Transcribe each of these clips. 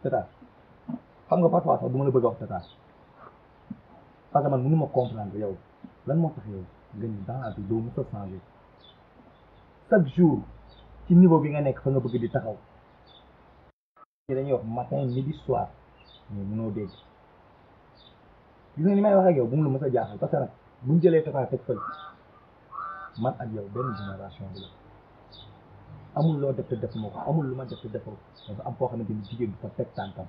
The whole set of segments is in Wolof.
Tata xam nga parfois sax du ma la bëgg a wax Tata parce que man mënu ma comprendre yow lan moo tax yow nga ni dans la vie doo mos a changer chaque jour ci niveau bi nga nekk fa nga bëgg di taxaw dañuy wax matin midi soir mais mënoo dégg gis nga ni may wax ak yow bu mu la mos a jaaxal parce que nag buñ jëlee Tata teg fële man ak yow benn génération bi la amul loo def te defuma ko amul lu ma def te defoo dafa am foo xamante ni jigéen du fa teg tànkam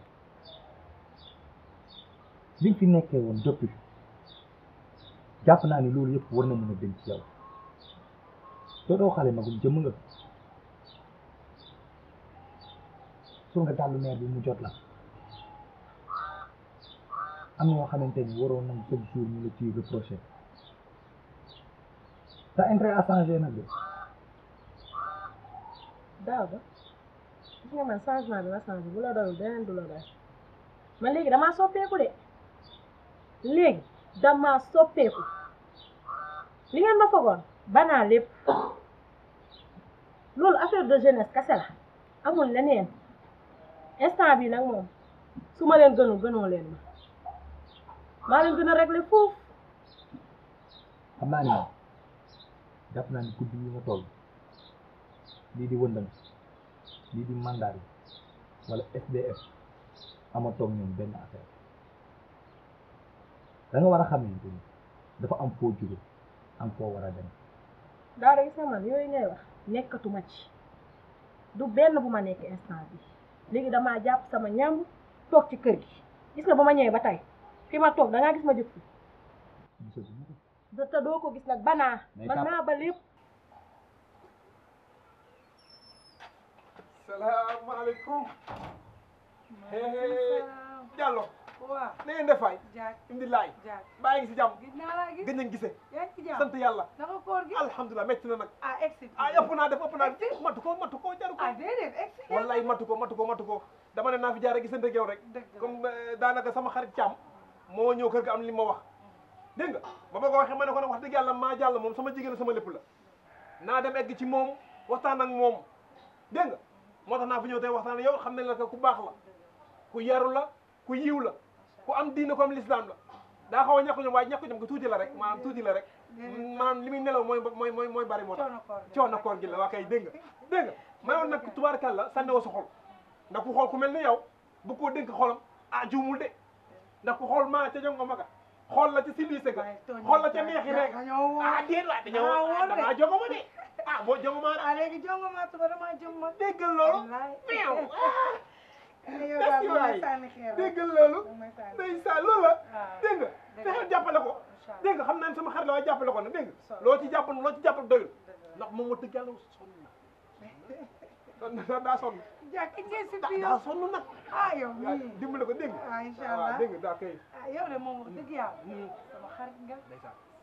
li nga fi nekkee woon depuis jàpp naa ni loolu yëpp war na mën a denc ci yow doo xale magum jëmm nga soo nga dàllu meer bi mu jot la am na yoo xamante ni waroon nañ chaque jour ñu la ciy reproché sa intérêt a changé nag de daaw ba gis nga man changement bi ma changé bu la doyul beneen du la doy man léegi damaa soppeeku de léegi damaa soppeeku li ngeen ma fogoon banaa lépp loolu affaire de jeunesse kese la amul leneen instant bi nag moom su ma leen gënoo leen ma maa leen gën a réglé foofu xam naa ni moom jàpp naa ni guddi yi nga toll lii di wëndal lii di mandat yi wala SDF ama toog ñoom benn affaire da nga war a xamante ni dafa am foo jóge am foo war a dem daa rek sa man yooyu ngay wax nekkatuma ci du benn bu ma nekk instant bi léegi damaa jàpp sama ñàmb toog ci kër gi gis nga ba ma ñëwee ba tey fi ma toog da ngaa gis ma jóg fi te doo ko gis nag banaa man naa ba lépp salaamaaleykum Diallo waaw na ngeen def fay indi laay baa ngi si jàmm gëj nañ gisee sant yàlla alhamdulilah métti na nag ëpp naa def matu ko jaru ko wallaay matu ko dama ne naa fi jaare gisante ak yow rek comme daanaka sama xarit Thiam moo ñëw kër ga am li ma wax dégg nga ba ma ko waxee ma ne ko nag wax dëgg yàlla maa jàll moom sama jigéen sama lépp la naa dem egg ci moom waxtaan ak moom dégg nga moo tax naa fi ñëw tey waxtaan yow xam ne la ku baax la ku yaru la ku yiw la ku am diine ko am l'islam la daa xaw a ñàkk ñoom waaye ñàkk ñoom ko tuuti la rek maanaam tuuti la rek maanaam li muy nelaw mooy bari moo tax coono koor gi la waa kay dégg nga may woon nag tubaarkàlla sànni woo sa xol ndax ku xool ku mel ni yow bu ko dénk xolam juumul de ndax ku xool maa ca jongo maga xool la ca silise ga xool la ca neexi rek déet waay damaa jongo ma de boo jongo maa léegi jongo maa tuba damaa jongo ma déggal loolu déggal loolu ndeysaan loolu la dégg nga fexeel jàppale ko dégg nga xam naa ne sama xarit la waaye jàppale ko nag dégg nga loo ci jàppal doyul ndax moom wax dëgg yàlla sonn na daa sonn daa sonn nag yow dimbale ko dégg nga incha allah dégg nga daa kay yow de moom wax dëgg yàlla sama xarit nga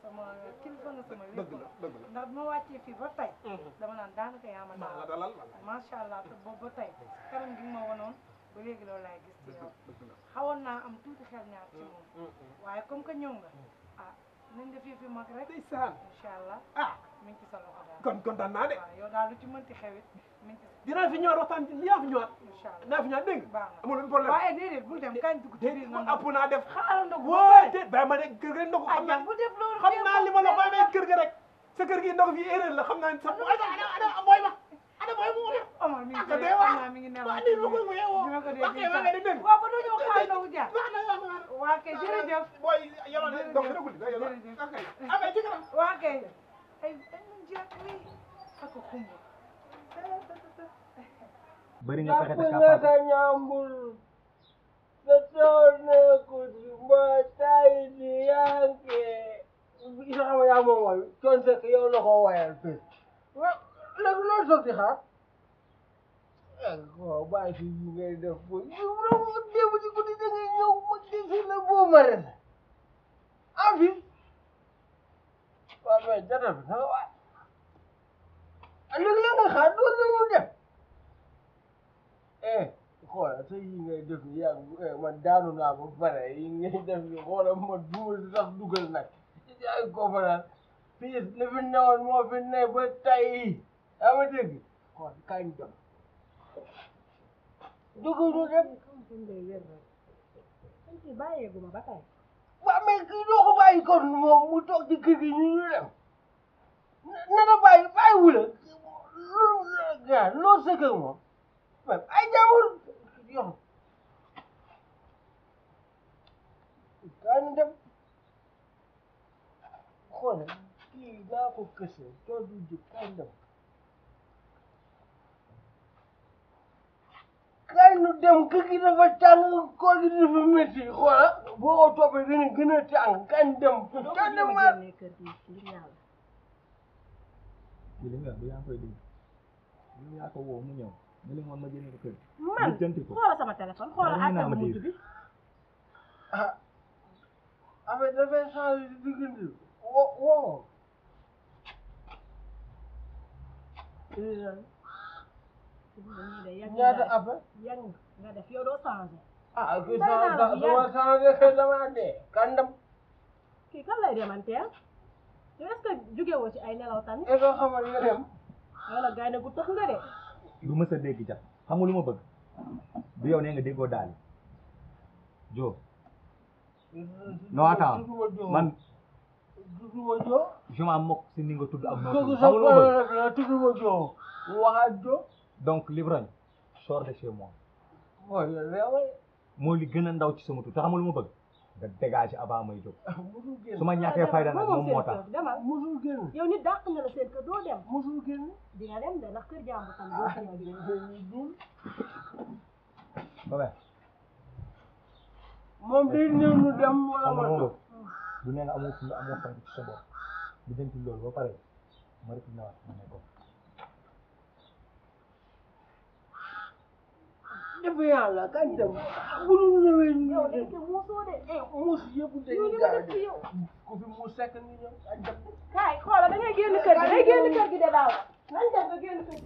sama kilifa nga sama lépp ndax ma wàccee fii ba tey dama naan daanaka yaa ma dalal macha allah te boobu ba tey kanam gi ma wanoon ba léegi loolu laay gis ci yow xawoon naa am tuuti xel ñaar ci moom waaye comme que ñëw nga nañ def fi mag rek ndeysaan incha allah mi ngi ci sa loxo daal kon kontaan naa de yow daal lu ci mënti xewit mi ngi ci dinaa fi ñëwaat waxtaan yaa fi ñëwaat incha allah dinaa fi ñëwaat dégg nga baax na amul benn problème waaye déedéet bul dem kañ dugg ci biir nga app naa def xaaral ndogu wóo déet bàyyi ma ne kër ga ndogu xam naa bu def loolu xam naa li ma la koy may kër ga rek sa kër gi ndogu fi erreur la xam naa ne sa ana booy ma ana booy mu ne Omar mi ngi dee waa mi ngi nelaw waa nii lu koy mu yeewoo dina ko ok maa ngi dégg waaw ba doo ñëw xaar ndogu jaar baax na waa kay jërëjëf booy yàlla ne donc dina guddi yàlla ok amee ci kanam waa kay ay ñu jeex mi ak xumb bëri nga pexe te nga sa ñambul sa toone ko ci mbootaay di yanke isa xama yaa moom way coon sekk yow la ko wayal fii léegi loolu soog di xaar waaw bàyyi fi yi ngay def bo ma démb ci guddi da ngay ñëw ma desi la boo ma ren fi waaw mais jata fi nanga waay léegi la nga xaar doon nañu dem xoolal te yi ngay def ni yaa man daanu naa ba pare yi ngay def ni xoolal ma dugal sax dugal nag ay conférence fii li fi newoon moo fi ne ba tey yaa ma dégg xool kañ dem dugal ñu dem suñ dee wér rek suñ ci bàyyeeguma ba tey waaw mais kii doo ko bàyyi kon moom mu toog ci kër gi ñu dem nana bàyyi wula loo sëkk ak moom ay jàmbur yow kan dem xoolal kii naa ko këse too du jib kan dem kay nu dem kër gi dafa tàng koor gi dafa métti xoolal boo ko toppee dina gën a tàng kan dem kan dem ma kër gi ngir yàlla li nga bu yaa koy dégg li yaa ko woo mu ñëw ne leen woon ma génne ko kër man xoola sama téléphone xoola appel bu mujj bi ah affaire dafay changé di diggante woo ñaata appel yang nga def yow doo changé ah kii sama changé kay dama dee kan dem kii kan lay demanteel yow est-ce que jóge woo ci ay nelaw tamit e ko xamal nga dem yow nag gaynde gu tox nga de du mës a dégg jàpp xam nga lu ma bëgg du yow nee nga déggoo daal Jo non attends man tudduma joo je m'en moque si ni nga tudd ak noo kooku tudd sa xam nga lu ma bëgg problème la tudduma joo waxaat joo donc Livrogne sors de chez moi mooy réewal moo li gën a ndaw ci sama tur te xam nga lu ma bëgg nga dégager avant may jóg musul génn su ma ñàkkee fayda nag moom moo tax demal musul génn yow nit dàq na la seen kër doo dem musul génn di nga dem de ndax kër jàmbur tam doo fi ñëw ba moom day ñëw ñu dem wala xam nga ma lu ma bëgg du nee nga amoo fi amoo fayda ci sa bopp di jënti loolu ba pare ma rek nawaat ma ne ko def yàlla kañ dem bu ñu ñëwee ñu yow de ke muusoo de muus yëpp dañuy ñu gaaw def ci yow ku fi muus sekk ñu ñëw kañ dem kaay xoola da ngay génn kër gi day génn kër gi de daaw nañ dem nga génn kër gi